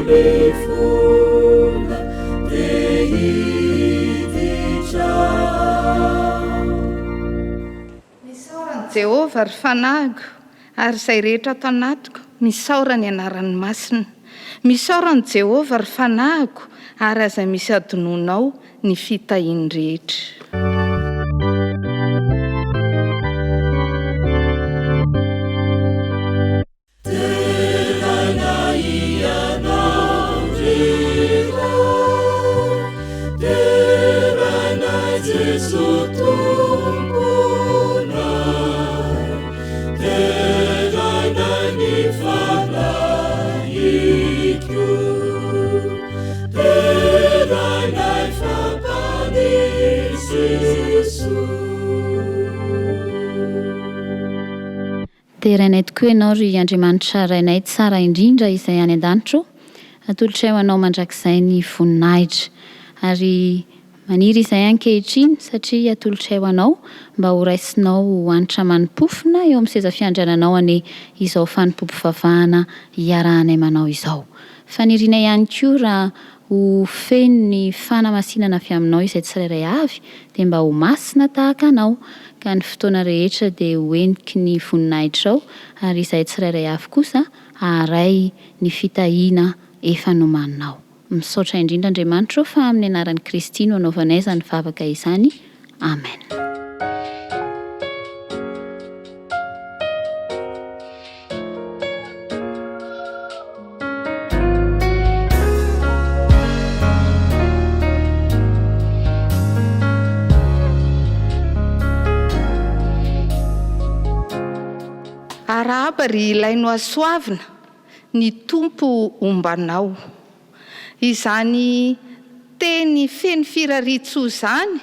lefona te hiditra ao. Misaora an'i Jehovah, ry fanahiko, ary izay rehetra ato anatiko, misaora ny anarany masina. Misaora an'i Jehovah, ry fanahiko, ary aza misy adinoinao ny fitahiany rehetra. Deraina Ianao ry Ray, deraina Jeso Tomponay, deraina ny Fanahiko, deraina fa Mpamonjy Jeso. Derainay tokoa Ianao ry Andriamanitra Rainay tsara indrindra izay any an-danitra o! Atolotray ho Anao mandrakizay ny voninahitra. Ary maniry izahay ankehitriny satria atolotray ho Anao mba ho raisinao ho hanitra mani-pofona eo amin'ny seza fiandriananao anie izao fanompoam-pivavahana iarahanay manao izao. Fanirianay ihany koa raha ho feno ny fanamasinana avy aminao izay tsirairay avy dia mba ho masina tahaka Anao, ka ny fotoana rehetra dia ho heniky ny voninahitrao, ary izahay tsirairay avy kosa haharay ny fitahiana efa nomaninao. Misaotra indrindra Andriamanitra ô fa amin'ny anaran'i Kristy no anaovanay izany vavaka izany. Amen. Arahaba ry ilay nohasoavina, ny Tompo homba anao. Izany teny feno firarian-tsoa izany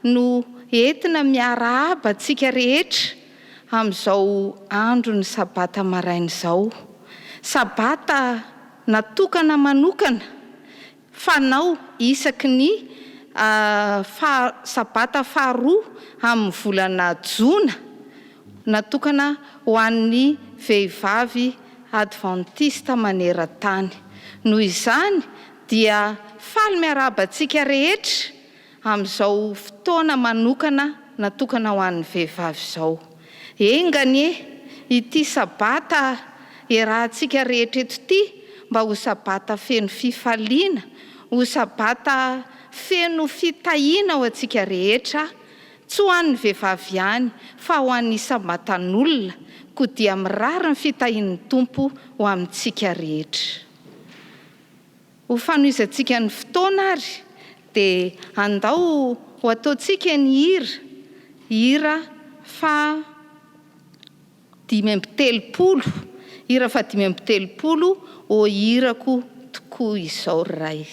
no entina miarahaba antsika rehetra amin'izao andron'ny Sabata maraina izao. Sabata natokana manokana fanao isaky ny faha Sabata faharoa amin'ny volana jona, natokana ho an'ny vehivavy advantista maneran-tany. Noho izany dia faly miarahaba antsika rehetra amin'izao fotoana manokana natokana ho an'ny vehivavy izao. Enga anie ity Sabata iarahantsika rehetra eto ity mba ho Sabata feno fifaliana, ho Sabata feno fitahiana ho antsika rehetra, tsy ho an'ny vehivavy ihany fa ho an'ny isam-batan'olona, koa dia mirary ny fitahian'ny Tompo ho amintsika rehetra. Ho fanohizantsika ny fotoana ary dia andao ho ataontsika ny hira, hira faha 35, hira faha 35, Ô hirako tokoa izao ry Ray.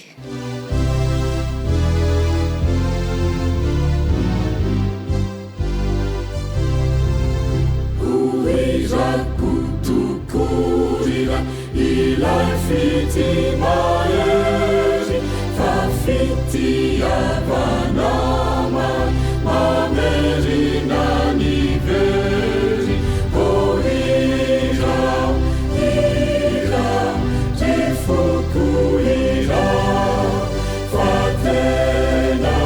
Ho hirako tokoa ry Ray. Ilay fitia mahery fa fitiavana mamerina ny very. Oh hirao, hirao, ry foko hirao fa tena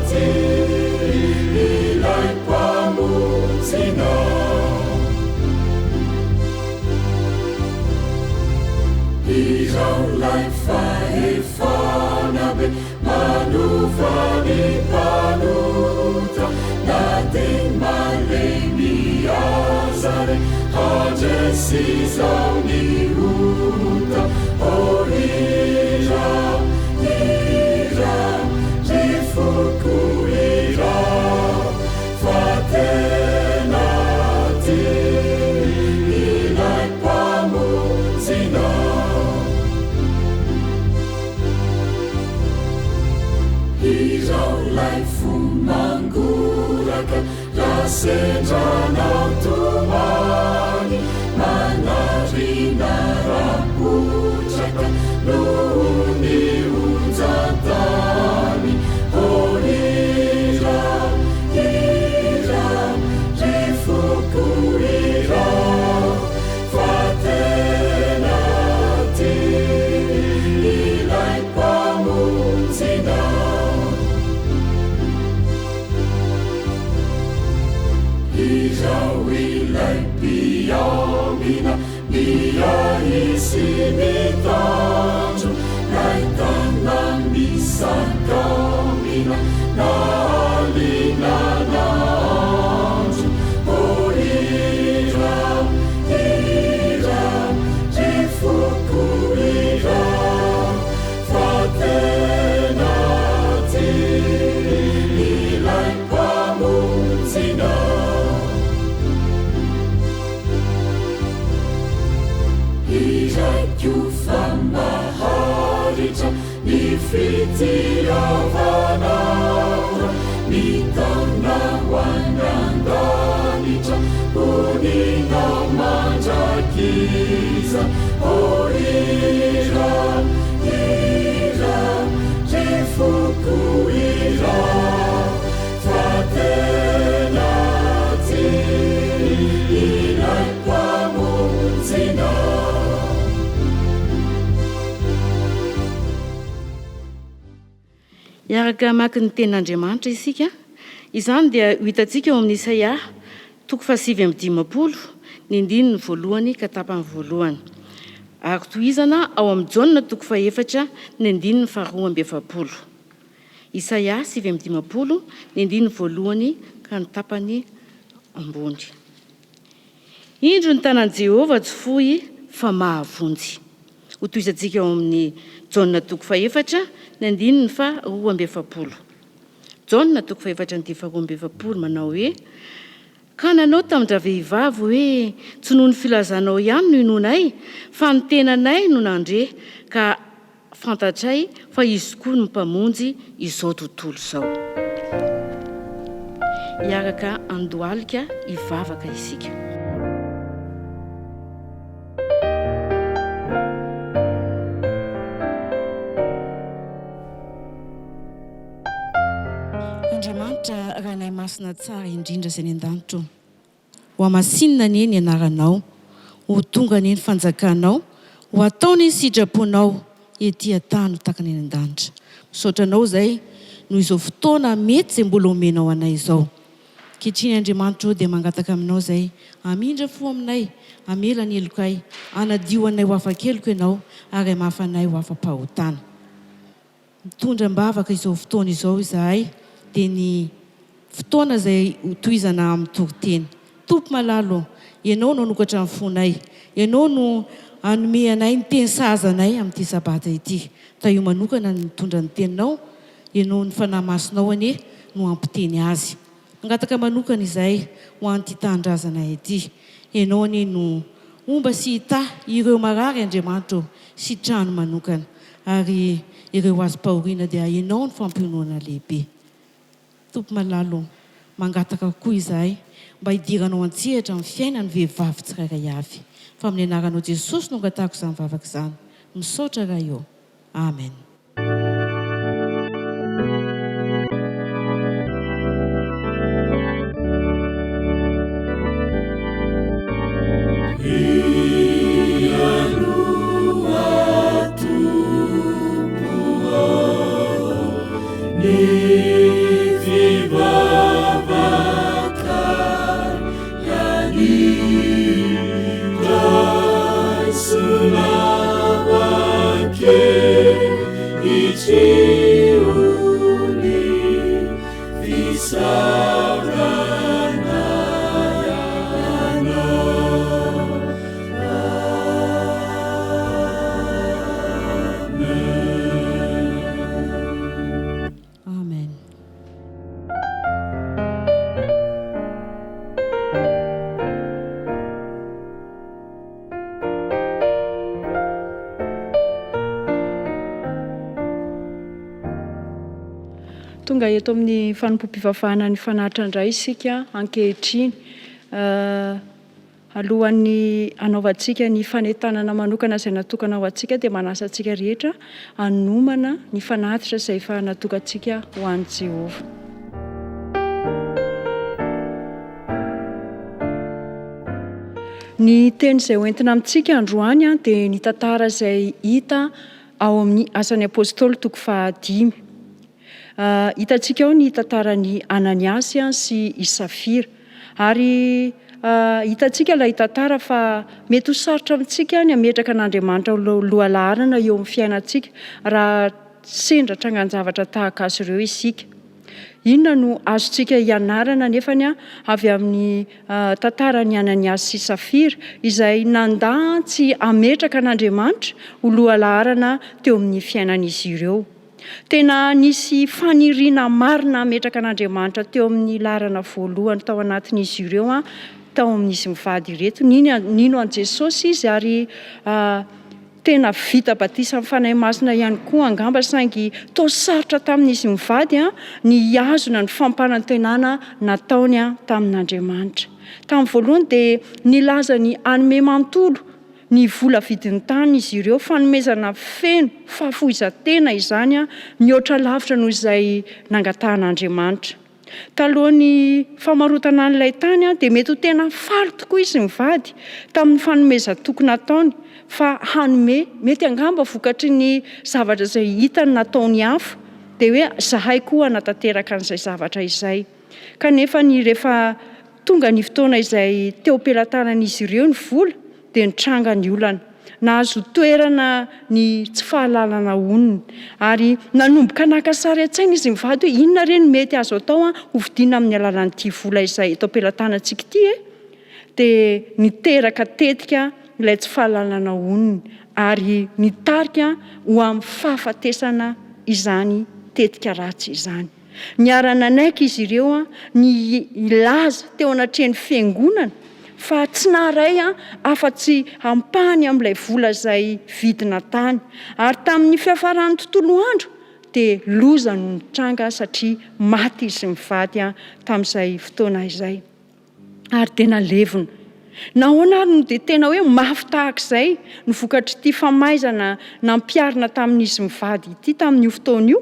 tia ilay Mpamonjinao. Izao ilay fahefana be manova ny mpanota na dia malemy aza re handresy izao ny ota. Oh hirao, hirao, ry foko hirao. Fa tena tia ilay Mpamonjinao. Hirao ilay fo mangoraka raha sendra anao tomany, manarina raha-potraka noho ny onjan-tany. Oh hirao, hirao, ry foko hirao, fa tena tia Na alina na andro, oh hira, hira, ry foko hira, fa tena tia ilay Mpamonjinao. Hiraiko fa maharitra ny fitiavanao, mitaona ho any an-danitra, honina mandrakizay. Oh hira, hira, ry foko hira, fa tena tia ilay Mpamonjinao. Hiaraka hamaky ny Tenin'Andriamanitra isika. Izany dia ho hitantsika ao amin'ny Isaia, toko fahasivy amby dimampolo, ny andininy voalohany ka tapany voalohany. Ary tohizana ao amin'ny Jaona toko fahefatra, ny andininy faharoa amby efapolo. Isaia 59, ny andininy voalohany ka ny tapany ambony. Indro ny tanan'i Jehovah tsy fohy fa mahavonjy. Hotohizantsika ao amin'ny Jaona toko fahefatra, ny andininy faha-42. Jaona toko fahefatra andininy faha-42 manao hoe, Ka nanao tamin-dravehivavy hoe, Tsy noho ny filazanao ihany no inoanay, fa ny tenanay no nandre, ka Fantatray fa Izy tokoa no Mpamonjy izao tontolo izao. Hiaraka handohalika hivavaka isika. Andriamanitra Rainay Masina tsara indrindra izay any an-danitra ô. Hohamasinina anie ny anaranao, ho tonga anie ny fanjakanao, ho atao anie ny sitraponao ety an-tany ho tahaka ny any an-danitra. Misaotra anao izay noho izao fotoana mety izay mbola omenao anay izao. Ankehitriny Andriamanitra ô dia mangataka aminao izay hamindra fo aminay, hamela ny helokay, hanadio anay ho afa-keloka ianao ary hamafa anay ho afa-pahotana. Mitondra am-bavaka izao fotoana izao izahay dia ny fotoana izay ho tohizana amin'ny toriteny. Tompo malala ô, Ianao no hanokatra ny fonay. Ianao no hanome anay ny teny sahaza anay amin'ity Sabata ity. Tahio manokana ny mitondra ny teninao, Ianao ny Fanahy Masinao anie no hampiteny azy. Mangataka manokana izahay ho an'ity tanindrazanay ity. Ianao anie no homba sy hitahy ireo marary Andriamanitra ô, sitrano manokana. Ary ireo azom-pahoriana dia Ianao no fampiononana lehibe. Tompo malala ô, mangataka koa izahay mba hidiranao an-tsehatra amin'ny fiainan'ny vehivavy tsirairay avy. Fa amin'ny anaranao Jesosy no angatahako izany vavaka izany. Misaotra Ray ô. Amen. Amen. Tonga eto amin'ny fanompoam-pivavahana ny fanatitra indray isika ankehitriny. Alohan'ny hanaovantsika ny fanentanana manokana izay natokana ho antsika dia manasa antsika rehetra hanomana ny fanatitra izay efa natokantsika ho an'i Jehovah. Ny teny izay hoentina amintsika androany dia ny tantara izay hita ao amin'ny Asan'ny Apostoly toko fahadimy. Hitantsika ao ny tantaran'i Ananiasy sy i Safira. Ary hitantsika ilay tantara fa mety ho sarotra amintsika ny hametraka an'Andriamanitra ho lohalaharana eo amin'ny fiainantsika raha. sendra trangan-javatra tahaka azy ireo isika. Inona no azontsika ianarana anefany avy amin'ny tantaran'i Ananiasy sy Safira, izay nandà tsy hametraka an'Andriamanitra ho lohalaharana teo amin'ny fiainan'izy ireo? Tena nisy faniriana marina hametraka an'Andriamanitra teo amin'ny laharana voalohany tao anatin'izy ireo, tao amin'izy mivady ireto. Nino an'i Jesosy izy ary Tena vita batisan'ny Fanahy Masina ihany koa angamba saingy toa sarotra tamin'izy mivady ny hihazona ny fampanantenana nataony tamin'Andriamanitra. Tamin'ny voalohany dia nilaza ny hanome manontolo ny vola vidin'ny tany izy ireo, fanomezana feno fahafoizan-tena izany mihoatra lavitra noho izay nangatahan'Andriamanitra. Talohan'ny famarotana an'ilay tany dia mety ho tena faly tokoa izy mivady tamin'ny fanomezan-toky nataony fa hanome, mety angamba vokatry ny zavatra izay hitany nataony hafa dia hoe zahay koa hanatanteraka an'izay zavatra izay. Kanefa ny rehefa tonga ny fotoana izay teo am-pelatanan'izy ireo ny vola dia nitranga ny olana. Nahazo toerana ny tsy fahalalana onony. Ary nanomboka naka sary an-tsaina izy mivady hoe inona re no mety azo atao hovidiana amin'ny alalan'ity vola izay eto am-pelatanantsika ity e? Dia niteraka tetika ilay tsy fahalalana onony ary nitarika ho amin'ny fahafatesana izany tetika ratsy izany. Niara-nanaiky izy ireo ny hilaza teo anatrehan'ny fiangonana fa tsy naharay afa-tsy ampahany amin'ilay vola izay vidina tany. Ary tamin'ny fiafaran'ny tontolo andro dia loza no nitranga satria maty izy mivady tamin'izay fotoana izay. ary dia nalevina. Nahoana ary no dia tena hoe mafy tahaka izay ny vokatr'ity famaizana nampiharina tamin'izy mivady ity tamin'io fotoana io?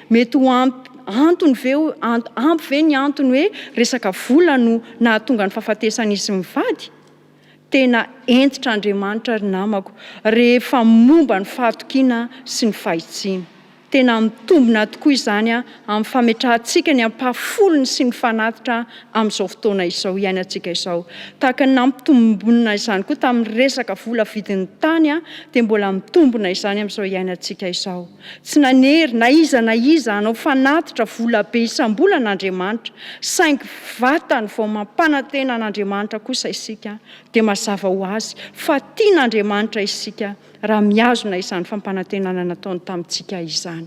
Mety ho ampy antony ve ampy ve ny antony hoe resaka vola no nahatonga ny fahafatesan'izy mivady? Tena hentitra Andriamanitra ry namako rehefa momba ny fahatokiana sy ny fahitsiana. Tena mitombina tokoa izany amin'ny fametrahantsika ny ampahafolony sy ny fanatitra amin'izao fotoana izao iainantsika izao. Tahaka ny nampitombonina izany koa tamin'ny resaka vola vidin'ny tany dia mbola mitombina izany amin'izao iainantsika izao. Tsy nanery na iza na iza hanao fanatitra vola be isam-bolana Andriamanitra, saingy vatany vao mampanantena an'Andriamanitra kosa isika dia mazava ho azy fa tian'Andriamanitra isika raha mihazona izany fampanantenana nataony tamintsika izany.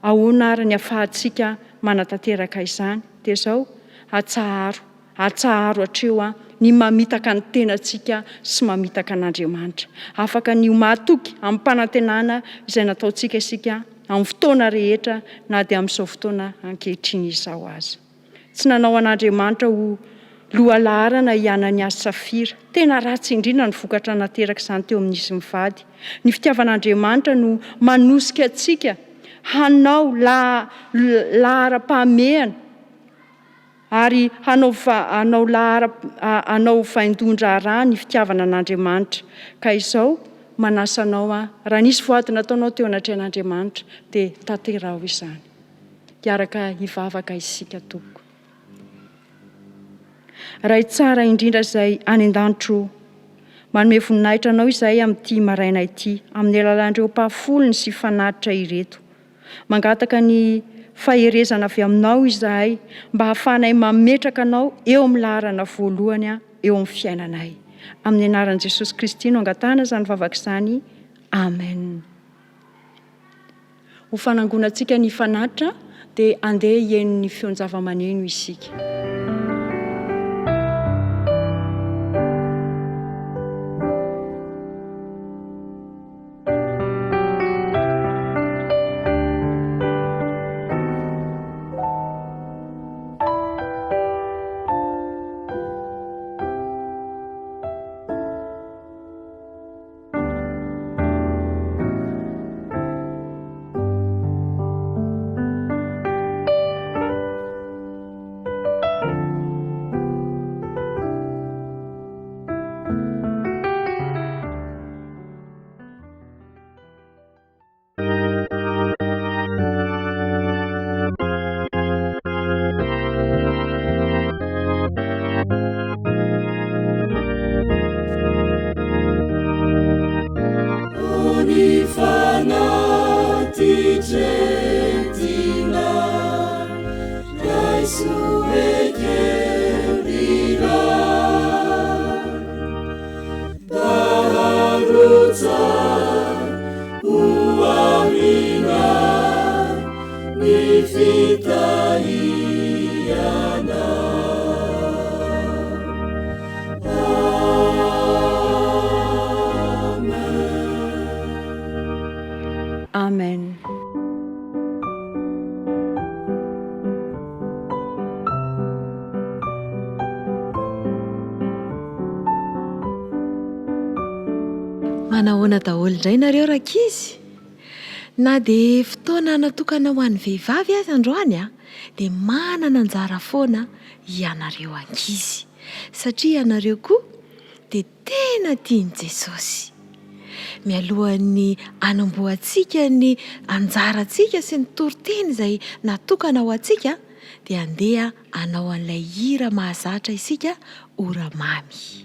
Ahoana àry ny ahafahantsika manatanteraka izany? Dia izao, atsaharo, atsaharo hatreo ny mamitaka ny tenantsika sy mamitaka an'Andriamanitra. Afaka ny ho mahatoky amim-panantenana izay nataontsika isika amin'ny fotoana rehetra, na dia amin'izao fotoana ankehitriny izao aza. Tsy nanao an'Andriamanitra ho lohalaharana i Ananiasy sy Safira. Tena ratsy indrindra ny vokatra naterak'izany teo amin'izy mivady. Ny fitiavan'Andriamanitra no manosika antsika hanao laharam-pahamehana ary hanao hanao hanao vaindohan-draharaha ny fitiavana an'Andriamanitra. Ka izao, manasa anao aho, raha nisy voady nataonao teo anatrehan'Andriamanitra, dia tanteraho izany. Hiaraka hivavaka isika tompoko. Ray tsara indrindra izay any an-danitra o, manome voninahitra Anao izahay amin'ity maraina ity, amin'ny alalan'ireo mpahafolony sy fanatitra ireto. Mangataka ny faherezana avy Aminao izahay mba hahafahanay mametraka Anao eo amin'ny laharana voalohany eo amin'ny fiainanay. Amin'ny anaran'i Jesosy Kristy no angatahana izany vavaka izany. Amen. Ho fanangonantsika ny fanatitra dia andeha hihaino ny feon-javamaneno isika. O ny fanatitra. Amen. Manahoana daholo indray nareo rankizy? Na dia fotoana natokana ho an'ny vehivavy aza androany dia manana anjara foana ianareo ankizy satria ianareo koa dia tena tian'i Jesosy. Mialohan'ny hanombohantsika ny anjarantsika sy ny toriteny izay natokana ho antsika dia andeha hanao an'ilay hira mahazatra isika Ora mamy.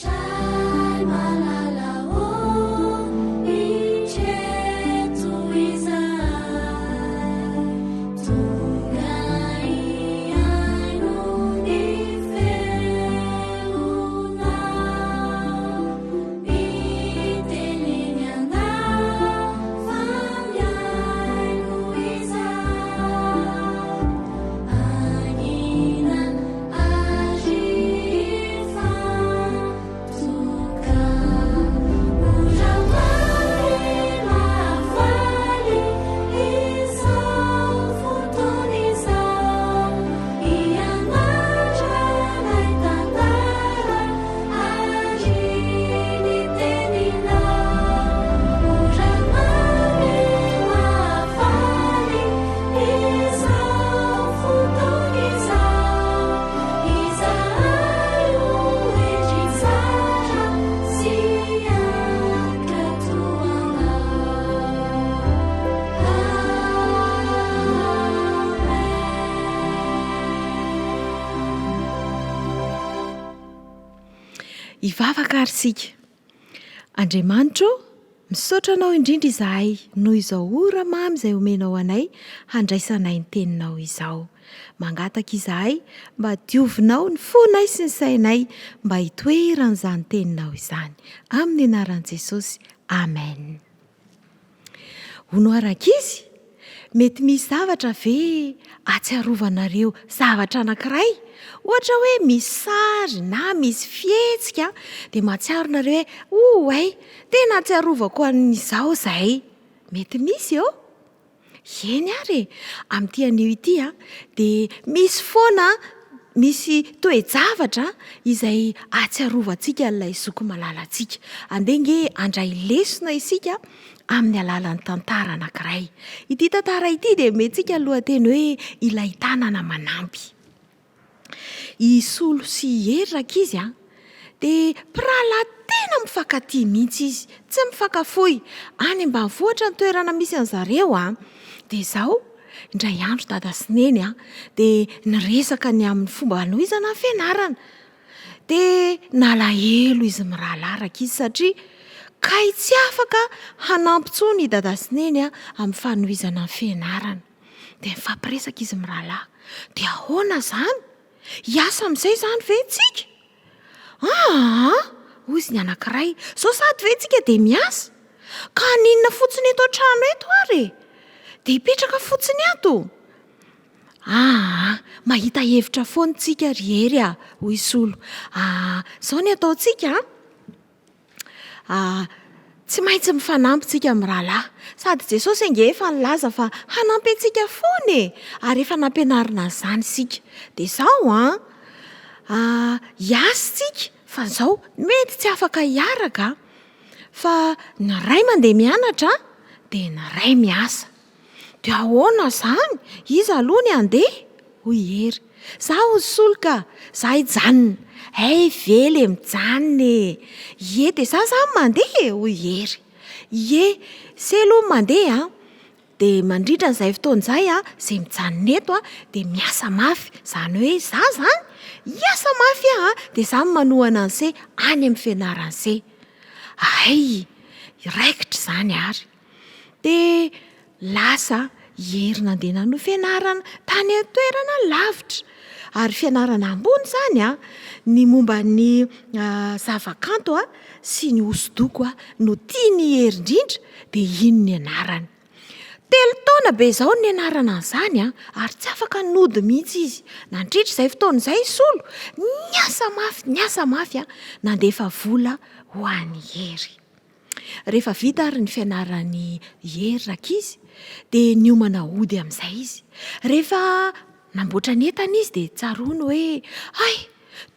Ray malala ô, indreto izahay, tonga hihaino ny feonao. Mitenena anay fa mihaino izahay. Angina ary hifantoka. Ora mamy mahafaly izao fotoana izao. Hianatranay tantara ary ny teninao. Ora mamy mahafaly Izao fotoana izao, izahay ho hendry tsara sy hankatò Anao. Amen. Hivavaka ary isika. Andriamanitra ô, misaotra Anao indrindra izahay noho izao ora mamy izay omenao anay handraisanay ny Teninao izao. Mangataka izahay mba diovinao ny fonay sy ny sainay mba hitoeran'izany Teninao izany. Amin'ny anaran'i Jesosy, Amen. Hono hoa rankizy, mety misy zavatra ve ahatsiarovanareo zavatra anankiray? Ohatra hoe misy sary na misy fihetsika dia mahatsiaro nareo hoe oay, tena ahatsiarovako an'izao izay. Mety misy eo? Eny ary e! Amin'ity anio ity dia misy foana misy toe-javatra izay ahatsiarovantsika an'ilay zoky malalantsika. Andeha ange handray lesona isika amin'ny alalan'ny tantara anankiray. Ity tantara ity dia omentsika ny lohateny hoe Ilay Tanana Manampy. I Solo sy i Hery rankizy a, dia mpirahalahy tena mifankatia mihitsy izy, tsy mifankafoy. Any ambanivohitra ny toerana misy an'zareo a. Dia izao, indray andro dada sy neny a, dia niresaka ny amin'ny fomba hanohizana ny fianarana. Dia nalahelo izy mirahalahy rankizy satria kay tsy afaka hanampy intsony i dada sy neny a amin'ny fanohizana ny fianarana. Dia nifampiresaka izy mirahalahy. Dia ahoana izany? Hiasa amin'izay izany ve tsika? Aa! Hoy izy ny anankiray, izao sady ve tsika dia miasa? Ka haninona fotsiny eto an-trano eto ary e? Dia hipetraka fotsiny ato? Aa! Mahita hevitra foana tsika ry Hery a! Hoy Solo. Aa! Izao ny ataontsika an! Ah, tsy maintsy mifanampy tsika mirahalahy. Sady Jesosy ange efa nilaza fa hanampy antsika foana e! Ary efa nampianarina an'izany isika. Dia izao an, ah, hiasa tsika, fa izao, mety tsy afaka hiaraka, fa ny iray mandeha mianatra, dia ny iray miasa. Dia ahoana izany? Iza aloha ny handeha? Hoy i Hery. Za hozy Solo ka! Za hijanona. Hay ve le mijanona e! Ie, dia za zany mandeha e! hoy i Hery. Ie, se aloha mandeha an! Dia mandritra an'izay fotoana izay an, izay mijanona eto an, dia miasa mafy. Izany hoe izaho izany, hiasa mafy aho an, dia izaho no manohana an'se any amin'ny fianaran'se. Hay! Raikitra izany ary. Dia lasa i Hery nandeha nanohy fianarana tany an-toerana lavitra. Ary fianarana ambony izany an, ny momba ny zavakanto sy ny hosodoko no tian'i Hery indrindra dia iny nianarany. Telo taona be izao no nianarana an'izany an, ary tsy afaka nody mihitsy izy. Nandritra izay fotoana izay i Solo, niasa mafy, niasa mafy an, nandefa vola ho an'i Hery. Rehefa vita ary ny fianaran'i Hery rankizy dia niomana hody amin'izay izy. Rehefa namboatra ny entana izy dia tsaroany hoe, hay!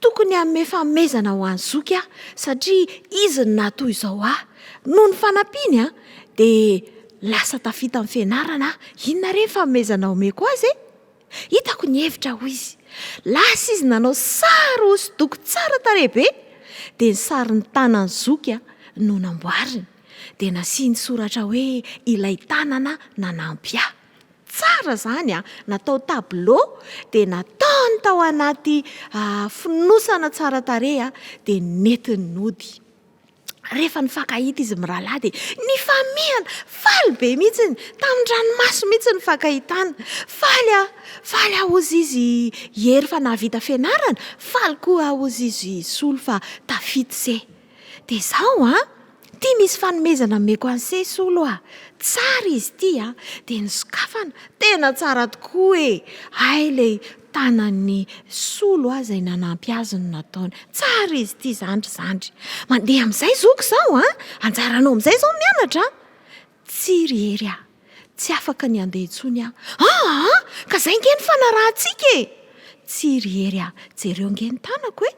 Tokony hanome fanomezana ho an'i zoky aho satria izy no nahatoy izao ahy. Noho ny fanampiany dia lasa tafita amin'ny fianarana aho. Inona re ny fanomezana omeko azy e? Hitako ny hevitra hoy izy. Lasa izy nanao sary hosodoko tsara tarehy be dia ny sarin'ny tanan'i zoky no namboariny. Dia nasiany soratra hoe ilay tanana nanampy ahy. Tsara izany an! Natao tableau dia nataony tao anaty fonosana tsara tarehy dia nentiny nody. Rehefa nifankahita izy mirahalahy dia nifamihana, faly be mihitsy, tamin-dranomaso mihitsy nifankahitana. Faly aho, faly aho hozy izy Hery fa nahavita fianarana, faly koa aho hozy izy Solo fa tafita se. Dia izao an! Ity misy fanomezana omeko an'i se Solo a! Tsara izy ity a! Dia nosokafana, tena tsara tokoa e! Hay ilay tanan'i Solo a izay nanampy azy no nataony. Tsara izy ity zandry zandry. Mandeha amin'izay zoky izao a! Anjaranao amin'izay izao mianatra a! Tsia ry Hery a! Tsy afaka ny handeha intsony aho. Aa! Ka izay ange no fanarahantsika e! Tsia ry Hery a! Jereo ange ny tanako e!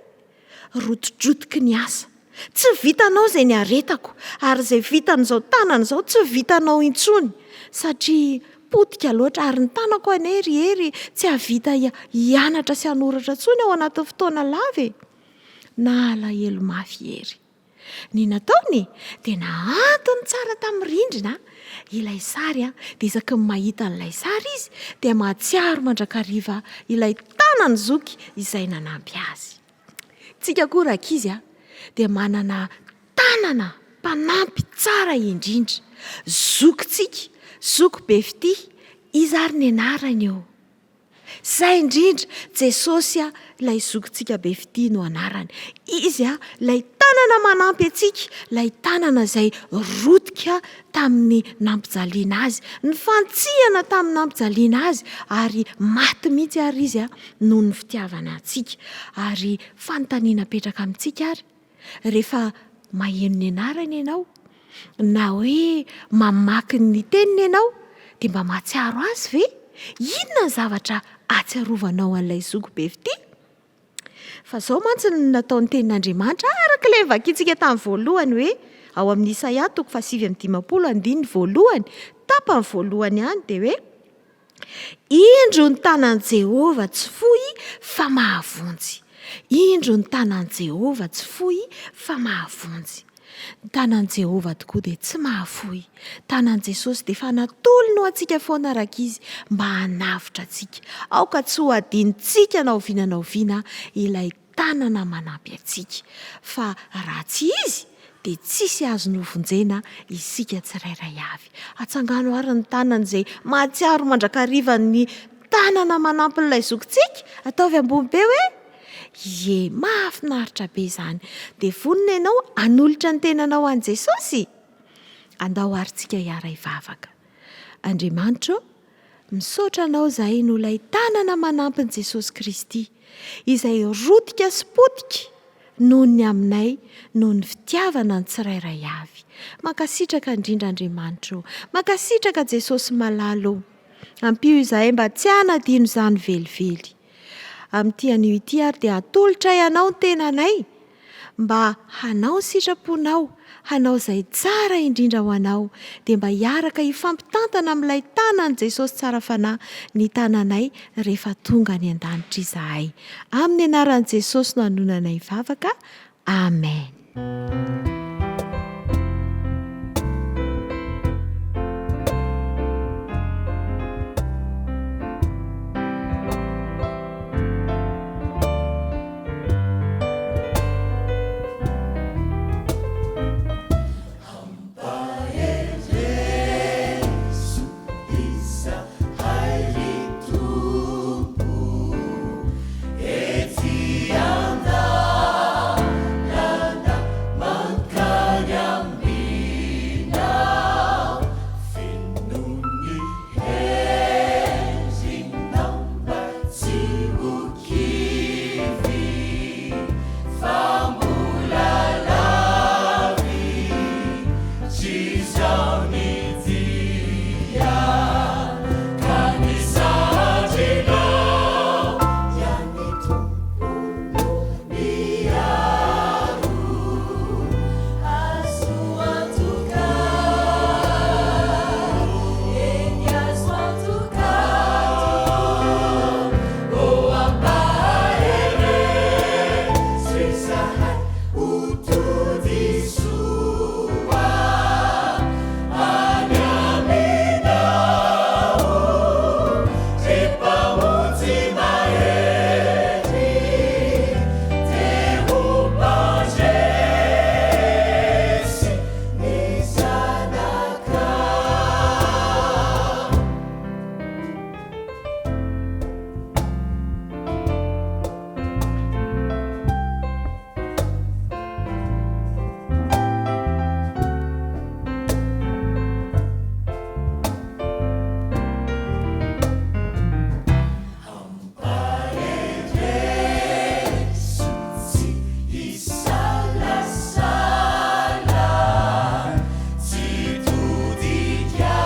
Rotidrotiky ny asa. Tsy vitanao izay niaretako, ary izay vitan'izao tanana izao tsy vitanao intsony, satria potika loatra, ary ny tanako anie ry Hery tsy hahavita hianatra sy hanoratra intsony ao anatin'ny fotoana lava e! Nalahelo mafy Hery. Ny nataony dia nahantony tsara tamin'ny rindrina ilay sary, dia isaky ny mahita an'ilay sary izy dia mahatsiaro mandrakariva ilay tanan'i zoky izay nanampy azy. Tsika koa rankizy dia manana tanana mpanampy tsara indrindra, zokintsika, zoky be fitia, iza ary ny anarany ô? Izay indrindra, Jesosy ilay zokintsika be fitia no anarany. Izy ilay tanana manampy antsika, ilay tanana izay rotika tamin'ny nampijaliana azy, nifantsihana tamin'ny nampijaliana azy ary maty mihitsy ary izy noho ny fitiavana antsika. Ary fanontaniana apetraka amintsika ary, rehefa maheno ny anarany ianao, na hoe mamaky ny teniny ianao, dia mba mahatsiaro azy ve? Inona ny zavatra ahatsiarovanao an'ilay zoky be fitia? Fa izao mantsy no nataon'ny tenin'Andriamanitra, araka ilay novakintsika tamin'ny voalohany hoe, ao amin'ny Isaia toko fahasivy amby 50 andininy voalohany, tapany voalohany ihany, dia hoe, Indro ny tanan'i Jehovah tsy fohy fa mahavonjy. Indro ny tanan'i Jehovah tsy fohy fa mahavonjy. Ny tanan'i Jehovah tokoa dia tsy mahafoy. Tanan'i Jesosy dia efa natolony ho antsika foana rankizy mba hanavotra antsika. Aoka tsy ho adinontsika na oviana na oviana ilay tanana manampy antsika. Fa raha tsy Izy dia tsisy azony hovonjena isika tsirairay avy. Atsangano àry ny tanana izay mahatsiaro mandrakariva ny tanana manampy an'ilay zokintsika. Ataovy ambony be hoe, Ie, mahafinaritra be izany. Dia vonona ianao hanolotra ny tenanao an'i Jesosy? Andao àry tsika hiara-hivavaka. Andriamanitra ô, Misaotra Anao izahay noho ilay tanana manampin'i Jesosy Kristy, izay rotika sy potika noho ny aminay noho ny fitiavana ny tsirairay avy. Mankasitraka indrindra Andriamanitra ô! Mankasitraka Jesosy malala ô! Ampio izahay mba tsy hanadino izany velively. Amin'ity anio ity ary dia atolotray Anao ny tenanay. mba hanao ny sitraponao, hanao izay tsara indrindra ho anao, dia mba hiaraka hifampitantana amin'ilay tanan'i Jesosy tsara fanahy ny tananay rehefa tonga any an-danitra izahay. Amin'ny anaran'i Jesosy no anonanay vavaka. Amen. Ampaherezo izahay ry Tompo ety an-dalana mankany aminao, feno ny herinao mba tsy ho kivy fa mbola lavitr' izao ny dia ka ny sandrinao ihany Tompo no miaro azo antoka eny azo antoka Tompo ô ampaherezo izahay ho tody soa any aminao ry Mpamonjy mahery te ho mpandresy ny zanakao. Ampaherezo tsy hisalasala, tsy hitodika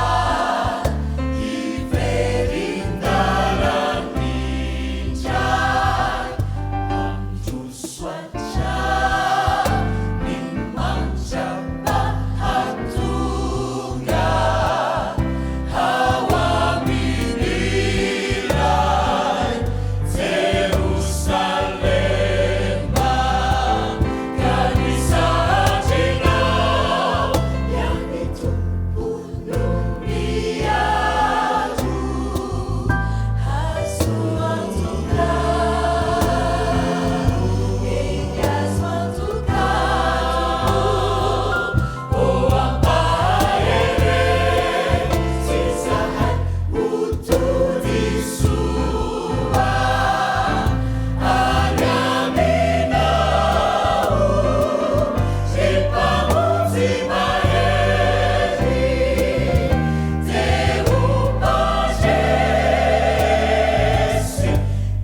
hiverin-dalana indray. Handroso hatrany mandra-pahatonga ao amin'ilay Jerosalema, ka ny sandrinao ihany Tompo no miaro. Azo antoka, eny azo antoka Tompo, ô ampaherezo izahay ho tody soa any aminao, ry Mpamonjy mahery, te ho mpandresy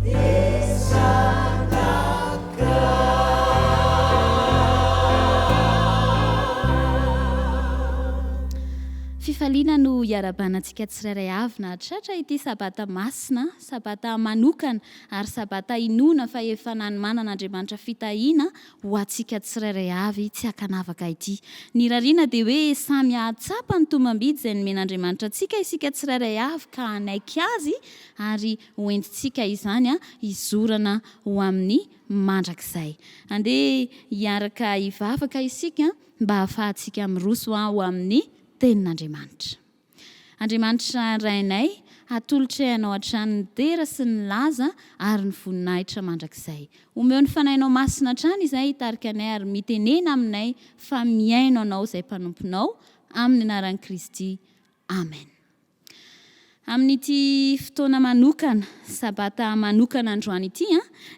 ny zanakao. Fifaliana no iarahabana antsika tsirairay avy nahatratra ity Sabata masina, Sabata manokana ary Sabata inoana fa efa nanomanan'Andriamanitra fitahiana ho antsika tsirairay avy tsy ankanavaka ity. Ny irariana dia hoe samy hahatsapa ny tombam-bidy izay nomen'Andriamanitra antsika isika tsirairay avy ka hanaiky Azy ary ho entintsika izany hizorana ho amin'ny mandrakizay. Andeha hiaraka hivavaka isika mba hahafahantsika miroso ho amin'ny Tenin'Andriamanitra. Andriamanitra Rainay, atolotray Anao hatrany ny dera sy ny laza ary ny voninahitra mandrakizay. Omeo ny Fanahinao Masina hatrany izahay hitarika anay ary mitenena aminay fa mihaino Anao izay mpanomponao, amin'ny anaran'i Kristy. Amen. Amin'ity fotoana manokana, Sabata manokana androany ity,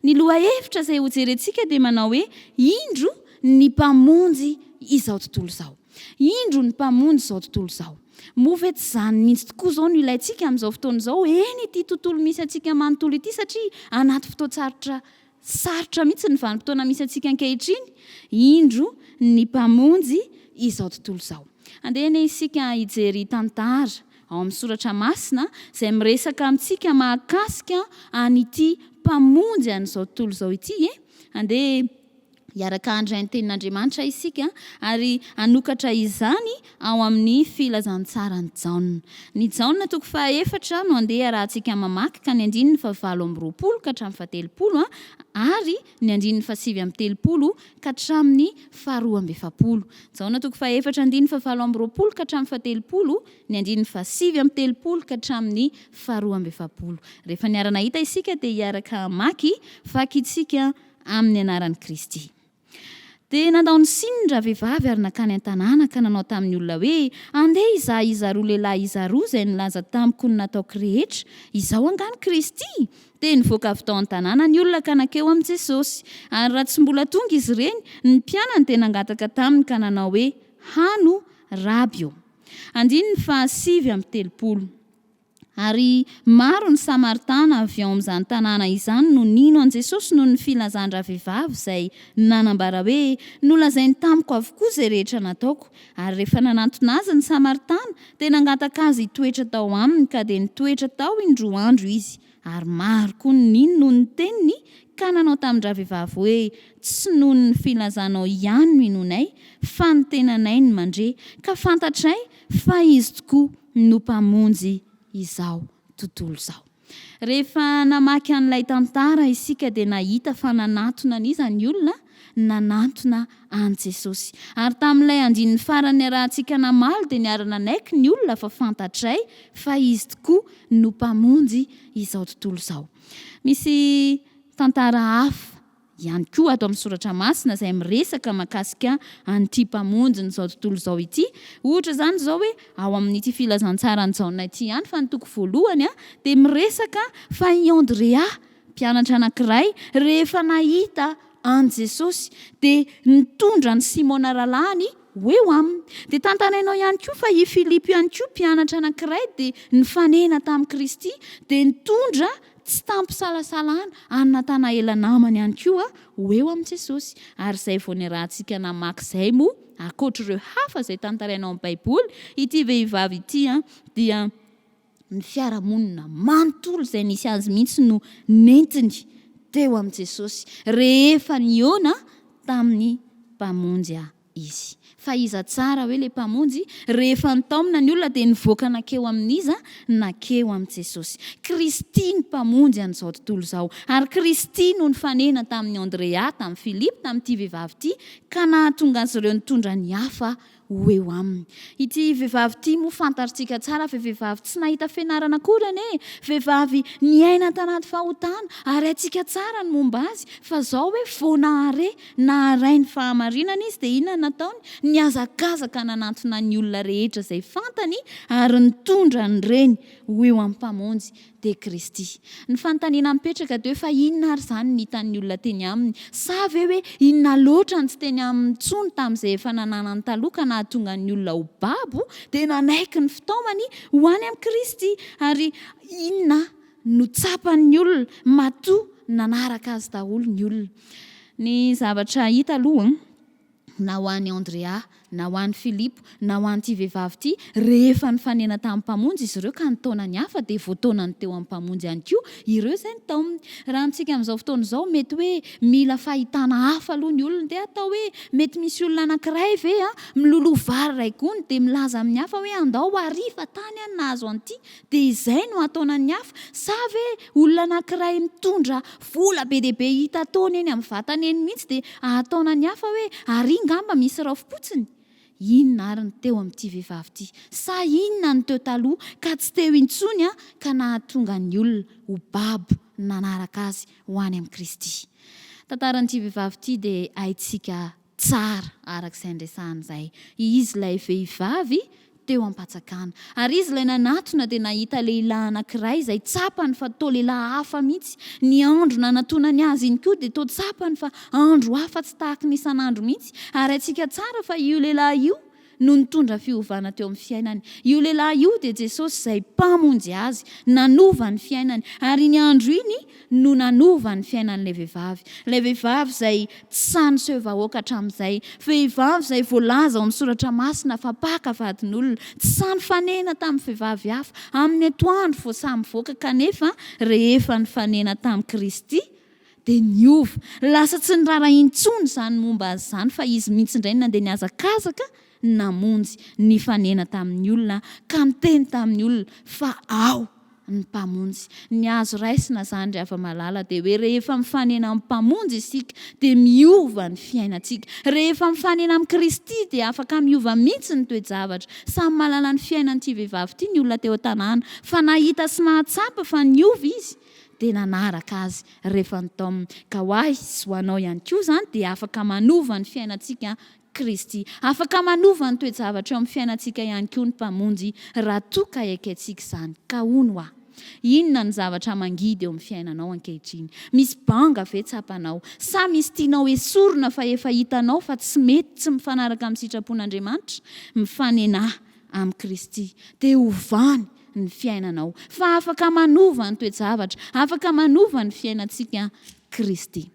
ny lohahevitra izay hojerentsika dia manao hoe Indro ny Mpamonjy izao tontolo izao. Indro ny Mpamonjy izao tontolo izao. Moa ve tsy izany mihitsy tokoa izao no ilaintsika amin'izao fotoana izao, eny ity tontolo misy antsika manontolo ity satria anaty fotoan-tsarotra Sarotra mihitsy ny vanim-potoana misy antsika ankehitriny, indro ny Mpamonjy izao tontolo izao. Andeha anie isika hijery tantara ao amin'ny Soratra Masina izay miresaka amintsika mahakasika an'ity Mpamonjy an'izao tontolo izao ity e! Andeha. Hiaraka handray ny Tenin'Andriamanitra isika ary hanokatra izany ao amin'ny Filazantsaran'i Jaona. Ny Jaona toko fahaefatra no andeha iarahantsika mamaky ka ny andininy fahavalo amby 20 ka hatramin'ny fahatelopolo ary ny andininy fahasivy amby 30 ka hatramin'ny faharoa amby 40. Jaona toko fahaefatra andininy fahavalo amby 20 ka hatramin'ny fahatelopolo, ny andininy fahasivy amby 30 ka hatramin'ny faharoa amby 40. Rehefa niara-nahita isika dia hiaraka hamaky vakintsika amin'ny anaran'i Kristy. Dia nandao ny sininy ravehivavy ary nankany an-tanàna ka nanao tamin'ny olona hoe, Andeha hizaha izaroa lehilahy izaroa izay nilaza tamiko ny nataoko rehetra. Izaho angaha ny Kristy? Dia nivoaka avy tao an-tanàna ny olona ka nankeo amin'i Jesosy. Ary raha tsy mbola tonga izy ireny, ny mpianany dia nangataka taminy ka nanao hoe, Hano, Raby ô. Andininy faha 39. Ary maro ny Samaritana avy ao amin'izany tanàna izany no nino an'i Jesosy noho ny filazan-dravehivavy izay nanambara hoe, Nolazainy tamiko avokoa izay rehetra nataoko. Ary rehefa nanantona azy ny Samaritana, dia nangataka azy hitoetra tao aminy, ka dia nitoetra tao indroa andro izy. Ary maro koa no nino noho ny teniny, ka nanao tamin-dravehivavy hoe, Tsy noho ny filazanao ihany no inoanay, fa ny tenanay no mandre, ka fantatray fa Izy tokoa no Mpamonjy izao tontolo izao. Rehefa namaky an'ilay tantara isika dia nahita fa nanatona an'iza ny olona? Nanantona an'i Jesosy. Ary tamin'ilay andininy farany niarahantsika namaly dia niara-nanaiky ny olona fa fantatray fa Izy tokoa no Mpamonjy izao tontolo izao. Misy tantara hafa ihany koa ato amin'ny soratra masina izay miresaka mahakasika an'ity Mpamonjin'izao tontolo izao ity. Ohatra izany izao hoe ao amin'ity filazantsaran'i Jaona ity ihany fa ny toko voalohany dia miresaka fa i Andrea, mpianatra anankiray, rehefa nahita an'i Jesosy dia nitondra an'i Simona rahalahiny ho eo aminy. Dia tantarainao ihany koa fa i Filipo ihany koa mpianatra anankiray dia nifanena tamin'i Kristy dia nitondra tsy tamim-pisalasalana an'i Natanaela namany ihany koa ho eo amin'i Jesosy. Ary izay vao niarahantsika namaky izay moa, ankoatr'ireo hafa izay tantaraina ao amin'ny Baiboly, ity vehivavy ity dia ny fiarahamonina manontolo izay nisy azy mihitsy no nentiny teo amin'i Jesosy rehefa nihaona tamin'ny Mpamonjy izy. Fa iza tsara hoe ilay Mpamonjy? Rehefa nitaomina ny olona dia nivoaka nankeo amin'iza? Nankeo amin'i Jesosy. Kristy ny Mpamonjy an'izao tontolo izao. Ary Kristy no nifanena tamin'i Andrea, tamin'i Filipo, tamin'ity vehivavy ity, ka nahatonga azy ireo nitondra ny hafa ho eo aminy. Ity vehivavy ity moa fantatrtsika tsara fa vehivavy tsy nahita fianarana akory anie e! Vehivavy niaina tanaty fahotana ary haintsika tsara ny momba azy fa zao hoe vao nahare naharay ny fahamarinana izy dia inona no nataony? Nihazakazaka nanantona ny olona rehetra izay fantany ary nitondra an'ireny ho eo amin'ny Mpamonjy dia Kristy. Ny fanontaniana mipetraka dia hoe fa inona ary izany ny hitan'ny olona teny aminy? Sa ve hoe inona loatra no tsy teny aminy intsony tamin'izay efa nananany taloha ka nahatonga ny olona ho babo dia nanaiky ny fitaomany ho any amin'i Kristy? Ary inona no tsapan'ny olona matoa nanaraka azy daholo ny olona? Ny zavatra hita aloha na ho an'i Andrea, na ho an'i Filipo, na ho an'ity vehivavy ity, rehefa nifanena tamin'ny Mpamonjy izy ireo ka nitaona ny hafa, dia voataonany teo amin'ny Mpamonjy ihany koa ireo izay nitaominy. Raha amintsika amin'izao fotoana izao, mety hoe mila fahitana hafa aloha ny olona, dia atao hoe mety misy olona anankiray ve miloloha vary iray gony dia milaza amin'ny hafa hoe andao àry fa tany aho no nahazo an'ity, Dia izay no hataona ny hafa? Sa ve olona anankiray mitondra vola be dia be hita taona eny amin'ny vatany eny mihitsy dia hahataona ny hafa hoe ary ngamba misy raofim-potsiny? Inona ary ny teo amin'ity vehivavy ity? Sa inona no teo taloha ka tsy teo intsony ka nahatonga ny olona ho babo nanaraka azy ho any amin'i Kristy? Tantaran'ity vehivavy ity dia haintsika tsara araka izay niresahana izay. Izy ilay vehivavy teo am-patsakana. Ary izy ilay nanatona dia nahita lehilahy anankiray izay tsapany fa toa lehilahy hafa mihitsy. Ny andro nanatonany azy iny koa dia toa tsapany fa andro hafa tsy tahaky ny isan'andro mihitsy. Ary haintsika tsara fa io lehilahy io no nitondra fiovana teo amin'ny fiainany. Io lehilahy io dia Jesosy izay Mpamonjy azy, nanova ny fiainany. Ary iny andro iny no nanova ny fiainan'ilay vehivavy. Ilay vehivavy izay tsy sahy niseho vahoaka hatramin'izay. Vehivavy izay voalaza ao amin'ny Soratra Masina fa mpaka vadin'olona. Tsy sahy nifanena tamin'ny vehivavy hafa. Amin'ny atoandro vao sahy mivoaka kanefa rehefa nifanena tamin'i Kristy. Dia niova. Lasa tsy niraharaha intsony izany momba azy izany fa izy mihitsy indray no nandeha nihazakazaka namonjy, nifanena tamin'ny olona ka niteny tamin'ny olona fa ao ny Mpamonjy. Ny azo raisina izany ry hava-malala dia hoe rehefa mifanena amin'ny Mpamonjy isika dia miova ny fiainantsika. Rehefa mifanena amin'i Kristy dia afaka miova mihitsy ny toe-javatra. Samy mahalala ny fiainan'ity vehivavy ity ny olona teo an-tanàna fa nahita sy nahatsapa fa niova izy dia nanaraka azy rehefa nitaomina. Ka ho ahy sy ho anao ihany koa izany dia afaka manova ny fiainantsika Kristy. Afaka manova ny toe-javatra eo amin'ny fiainantsika ihany koa ny Mpamonjy raha toa ka ekentsika izany. Ka hono hoa? Inona ny zavatra mangidy eo amin'ny fiainanao ankehitriny? Misy banga ve tsapanao? Sa misy tianao hesorina fa efa hitanao fa tsy mety, tsy mifanaraka amin'ny sitrapon'Andriamanitra? Mifanena amin'i Kristy, dia hovany ny fiainanao. Fa afaka manova ny toe-javatra, afaka manova ny fiainantsika Kristy.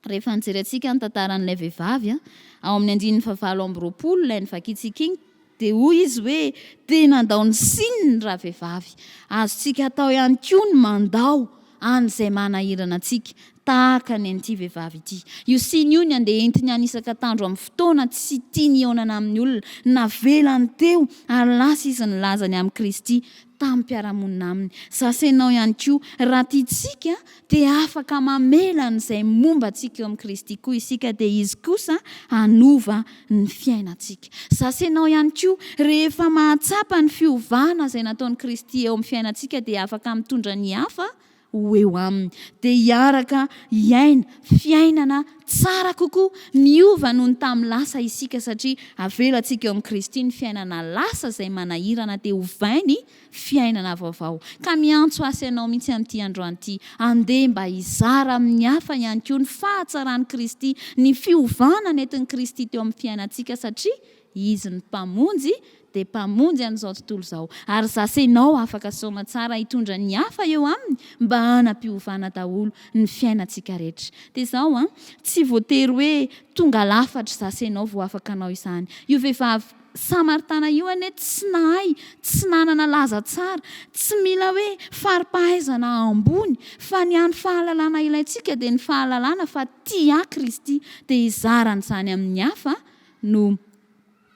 Rehefa nijerentsika ny tantaran'ilay vehivavy, ao amin'ny andininy fahavalo amby 20 ilay novakintsika iny, dia hoy izy hoe, Dia nandao ny sininy ravehivavy. Azontsika atao ihany koa ny mandao an'izay manahirana antsika, tahaka ny an'ity vehivavy ity. Io siny io ny andeha entiny hanisaka tandro amin'ny fotoana tsy tiany hihaonana amin'ny olona. Navelany teo ary lasa izy nilaza ny amin'i Kristy tamin'ny mpiara-monina aminy. Za sy ianao ihany koa, raha tiantsika, dia afaka mamela an'izay momba antsika eo amin'i Kristy koa isika, dia Izy kosa hanova ny fiainantsika. Za sy ianao ihany koa, rehefa mahatsapa ny fiovana izay nataon'i Kristy eo amin'ny fiainantsika, dia afaka mitondra ny hafa ho eo aminy, dia hiaraka hiaina fiainana tsara kokoa, miova noho ny tamin'ny lasa isika, satria avelantsika eo amin'i Kristy ny fiainana lasa izay manahirana, dia ovainy fiainana vaovao. Ka miantso ahy sy ianao mihitsy amin'ity androany ity, andeha mba hizara amin'ny hafa ihany koa ny fahatsaran'i Kristy, ny fiovana nentin'i Kristy teo amin'ny fiainantsika, satria Izy ny Mpamonjy dia Mpamonjy an'izao tontolo izao. Ary za sy ianao afaka soamatsara hitondra ny hafa eo aminy mba hanam-piovana daholo ny fiainantsika rehetra. Dia izao an, tsy voatery hoe tonga lafatra za sy ianao vao afaka hanao izany. Io vehivavy Samaritana io anie tsy nahay, tsy nanana laza tsara, tsy mila hoe fari-pahaizana ambony, fa ny hany fahalalana ilaintsika dia ny fahalalana fa tia ahy Kristy, dia hizara an'izany amin'ny hafa no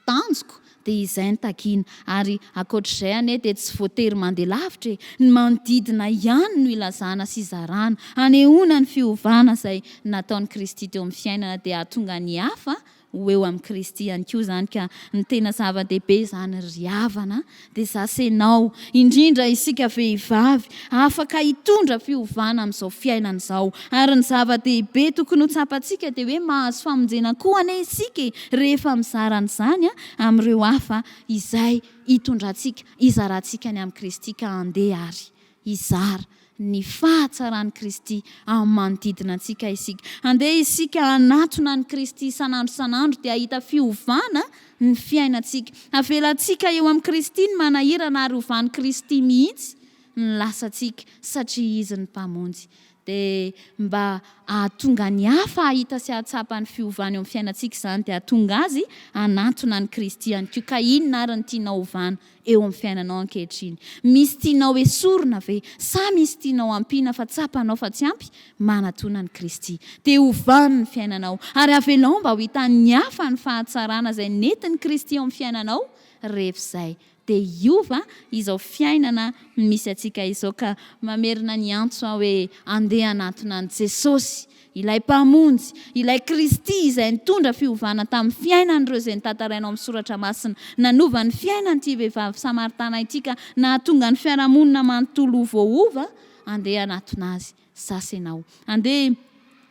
tanjoko, dia izay no takiana. Ary ankoatr'izay anie dia tsy voatery mandeha lavitra e! Ny manodidina ihany no ilazana sy izarana, anehoana ny fiovana izay nataon'i Kristy teo amin'ny fiainana dia hahatonga ny hafa ho eo amin'i Kristy ihany koa izany ka ny tena zava-dehibe izany ry havana dia za sy enao, indrindra isika vehivavy, afaka hitondra fiovana amin'izao fiainana izao ary ny zava-dehibe tokony ho tsapantsika dia hoe mahazo famonjena koa anie isika e rehefa mizara an'izany amin'ireo hafa izay hitondrantsika, hizarantsika ny amin'i Kristy ka andeha ary hizara ny fahatsaran'i Kristy amin'ny manodidina antsika isika. Andeha isika hanatona an'i Kristy isan'andro isan'andro dia hahita fiovana ny fiainantsika. Avelantsika eo amin'i Kristy ny manahirana ary hovan'i Kristy mihitsy ny lasantsika satria Izy ny Mpamonjy. Dia mba hahatonga ny hafa hahita sy hahatsapa ny fiovana eo amin'ny fiainantsika izany dia hahatonga azy hanatona an'i Kristy ihany koa. Ka inona ary no tianao hovana eo amin'ny fiainanao ankehitriny? Misy tianao esorina ve? Sa misy tianao ampiana fa tsapanao fa tsy ampy? Manatona an'i Kristy, dia hovany ny fiainanao, ary avelao mba ho hitan'ny hafa ny fahatsarana izay nentin'i Kristy eo amin'ny fiainanao rehefa izay dia hiova izao fiainana misy antsika izao ka mamerina ny antso aho hoe andeha hanatona an'i Jesosy Ilay Mpamonjy, ilay Kristy izay nitondra fiovana tamin'ny fiainan'ireo izay notantaraina ao amin'ny Soratra Masina. Nanova ny fiainan'ity vehivavy samaritana ity ka nahatonga ny fiarahamonina manontolo ho voaova, andeha hanatona Azy sasa ianao. Andeha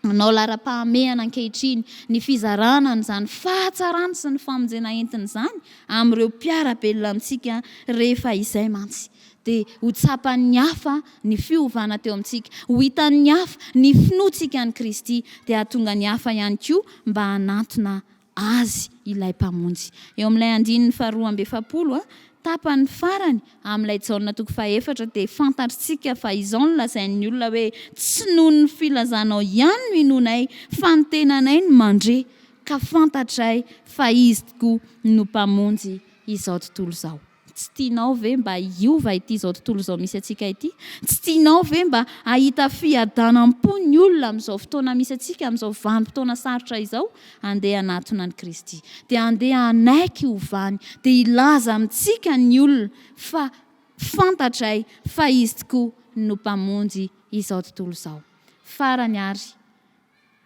hanao laharam-pahamehana ankehitriny ny fizarana an'izany fahatsarana sy ny famonjena entiny izany amin'ireo mpiara-belona amintsika rehefa izay mantsy dia ho tsapan'ny hafa ny fiovana teo amintsika, ho hitan'ny hafa ny finoantsika an'i Kristy, dia hahatonga ny hafa ihany koa mba hanantona Azy ilay Mpamonjy. Eo amin'ilay andininy faharoa amby 40, tapany farany amin'ilay Jaona toko fahefatra, dia fantatrtsika fa izao no lazain'ny olona hoe, Tsy noho ny filazanao ihany no inoanay, fa ny tenanay no mandre, ka fantatray fa Izy tokoa no Mpamonjy izao tontolo izao. Tsy tianao ve mba hiova ity izao tontolo izao misy antsika ity? Tsy tianao ve mba hahita fiadanam-po ny olona amin'izao fotoana misy antsika, amin'izao vanim-potoana sarotra izao? Andeha hanatona an'i Kristy. Dia andeha hanaiky hovany. Dia hilaza amintsika ny olona fa fantatray fa Izy tokoa no Mpamonjy izao tontolo izao. Farany ary,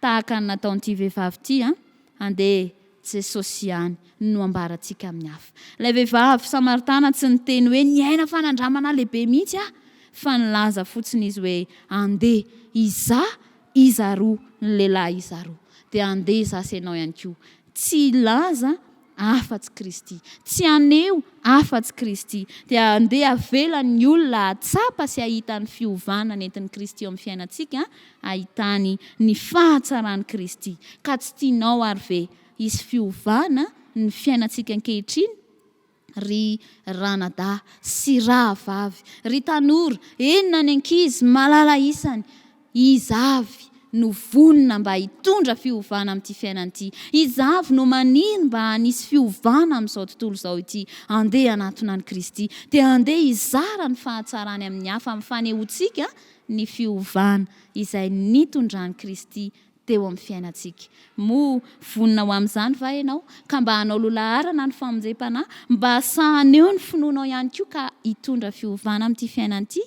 Tahaka ny nataon'ity vehivavy ity an! Andeha Jesosy ihany no ambarantsika amin'ny hafa. Ilay vehivavy samaritana tsy niteny hoe niaina fanandramana lehibe mihitsy aho, fa nilaza fotsiny izy hoe andeha izaho izaroa ny lehilahy izaroa. Dia andeha izaho sy ianao ihany koa. Tsy hilaza afa-tsy Kristy. Tsy haneho afa-tsy Kristy. Dia andeha avela ny olona hahatsapa sy hahita ny fiovana nentin'i Kristy eo amin'ny fiainantsika, hahitany ny fahatsaran'i Kristy. Ka tsy tianao ary ve hisy fiovana ny fiainantsika ankehitriny? Ry ranadahy sy rahavavy, ry tanora, eny na ny ankizy malala isany, iza avy no vonona mba hitondra fiovana amin'ity fiainana ity? Iza avy no maniry mba hanisy fiovana amin'izao tontolo izao ity? Andeha hanatona an'i Kristy, dia andeha hizara ny fahatsarany amin'ny hafa amin'ny fanehoantsika ny fiovana izay nitondran'i Kristy teo amin'ny fiainantsika. Moa vonona ho amin'izany va ianao, ka mba hanao lohalaharana ny famonjem-panahy, mba sahy haneho ny finoanao ihany koa ka hitondra fiovana amin'ity fiainana ity?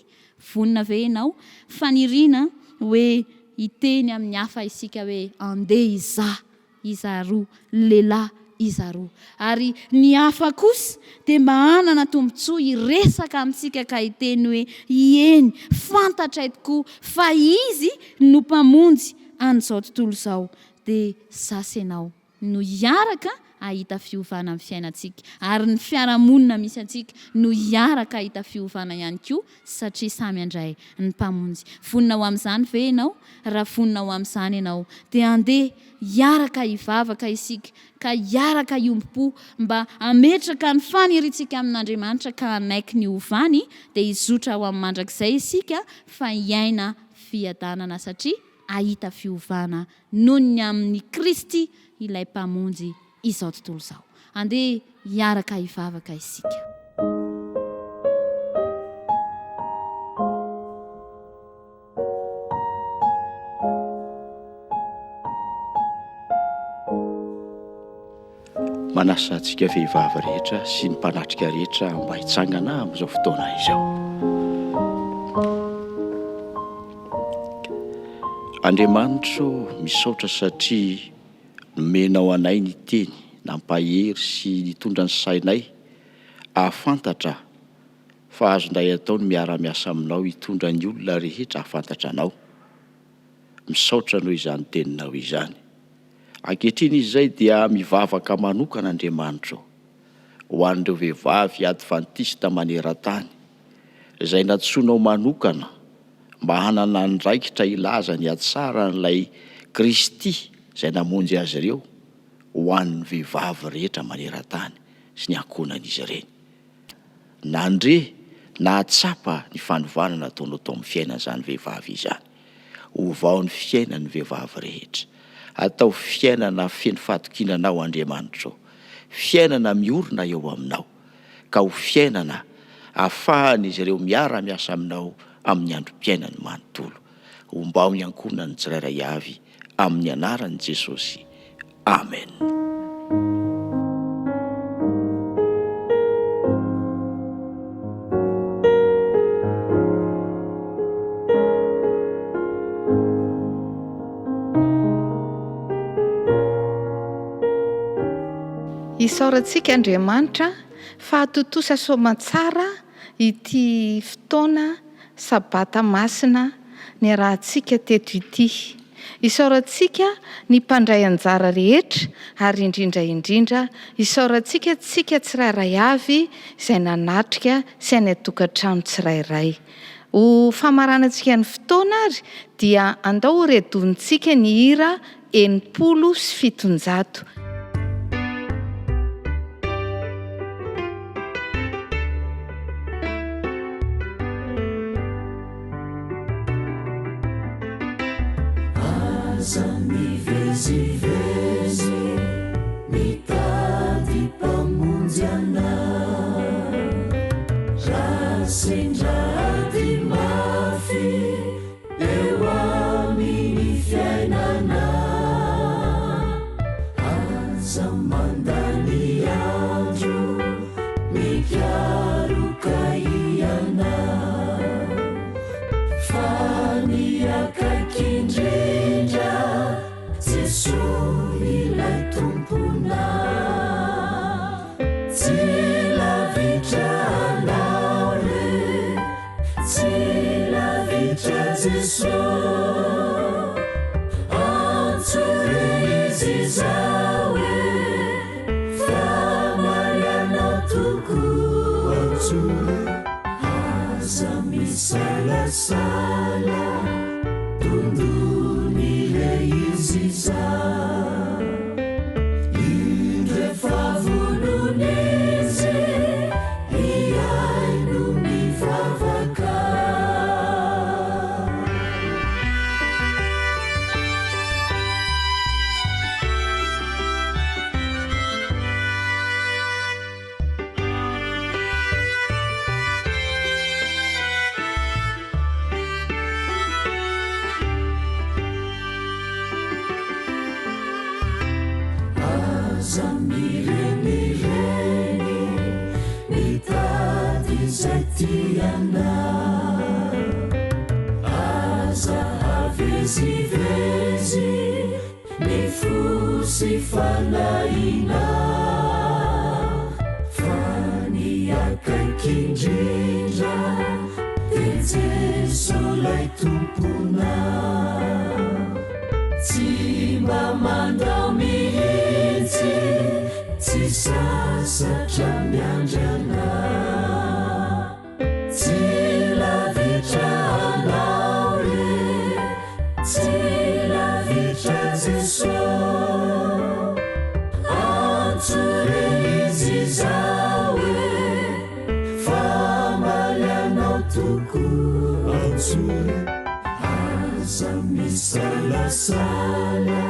Vonona ve ianao? Faniriana hoe hiteny amin'ny hafa isika hoe, Andeha hizaha izaroa, lehilahy izaroa. Ary ny hafa kosa dia mba hanana tombontsoa hiresaka amintsika ka hiteny hoe, Eny, fantatray tokoa fa Izy no Mpamonjy an'izao tontolo izao. Dia za sy ianao no hiaraka hahita fiovana amin'ny fiainantsika. Ary ny fiarahamonina misy antsika no hiaraka hahita fiovana ihany koa satria samy handray ny Mpamonjy. Vonona ho amin'izany ve ianao? Raha vonona ho amin'izany ianao, dia andeha hiaraka hivavaka isika ka hiaraka hiombom-po mba hametraka ny faniriantsika amin'Andriamanitra ka hanaiky ny hovany, dia hizotra ho amin'ny mandrakizay isika fa hiaina fiadanana satria hahita fiovana noho ny amin'i Kristy ilay Mpamonjy izao tontolo izao. Andeha hiaraka hivavaka isika. Manasa antsika vehivavy rehetra sy ny mpanatrika rehetra mba hitsangana amin'izao fotoana izao. Andriamanitro, misaotra satria nomenao anay ny teny nampahery sy nitondra ny sainay hahafantatra fa azonay atao ny miara-miasa aminao hitondra ny olona rehetra hahafantatra anao. Misaotra noho izany teninao izany. Ankehitriny izay dia mivavaka manokana Andriamanitra ô, ho an'ireo vehivavy advantista maneran-tany izay nantsoinao manokana mba hanana andraikitra hilaza ny hatsaran'ilay Kristy izay namonjy azy ireo ho an'ny vehivavy rehetra maneran-tany sy ny ankohonan'izy ireny. Nandre, nahatsapa ny fanovana nataonao tao amin'ny fiainan'izany vehivavy izany. Ovao ny fiainan'ny vehivavy rehetra. Ataovy fiainana feno fahatokiana Anao, Andriamanitra ô. Fiainana miorina eo Aminao. Ka ho fiainana ahafahan'izy ireo miara-miasa Aminao amin'ny androm-piainany manontolo. Ombao ny ankohonany tsirairay avy amin'ny anaran'i Jesosy. Amen. Isaorantsika Andriamanitra fa tontosa soamantsara ity fotoana Sabata masina niarahantsika teto ity. Isaorantsika ny mpandray anjara rehetra ary indrindra indrindra isaorantsika tsika tsirairay avy izay nanatrika sy any an-tokantrano tsirairay. Ho famaranantsika ny fotoana ary dia andao horedonintsika ny hira 760. Aza mivezivezy mitady mpamonjy anao. Aza mandany andro mikaroka hianao, fa ny akaiky indrindra Jesoa ilay Tomponao. Tsy lavitra anao re, tsy lavitra Jesoa. Antso re Izy izao e, fa hamaly anao tokoa. Antso re, aza misalasala, dondony re Izy izao. Indro efa vonona Izy hihaino ny vavaka. Aza mirenireny mitady izay tianao. Aza avezivezy ny fo sy fanahinao. Fa ny akaiky indrindra dia Jeso 'lay Tomponao. Tsy mba mandao mihitsy, tsy sasatra miandry anao. Tsy lavitra anao re, tsy lavitra Jeso. Antso re Izy izao e, fa hamaly anao tokoa. Antso re. Aza misalasala,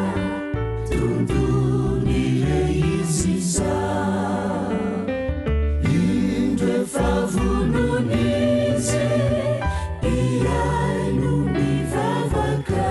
dondony re izy izao. Indro efa vonona izy hihaino ny vavaka.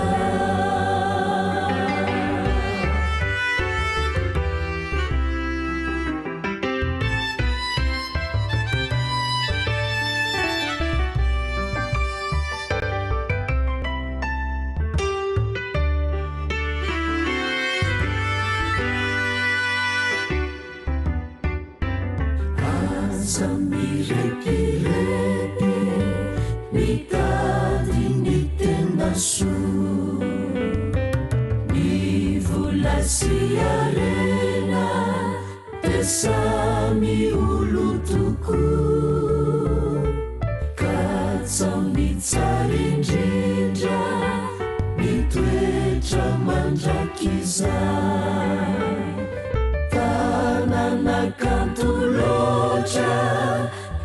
Aza mirepirepy mitady ny tena soa. Ny vola sy harena Dia samy olon-tokoa Katsaho ny tsara indrindra Mitoetra mandrakizay Tanàna kanto loatra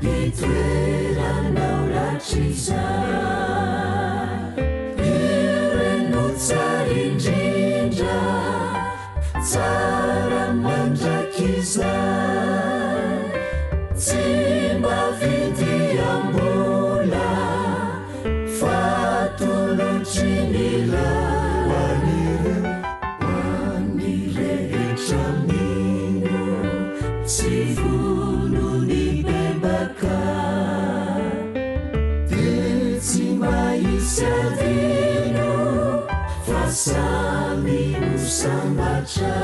Hitoeranao rahatrizay Ireny no tsara indrindra Tsara mandrakizay, tsy mba vidiam-bola fa atolotry ny Ray ho an'ireo, ho an'ny rehetra mino sy vonon'hibebaka. Dia tsy mba hisy adino fa samy ho sambatra.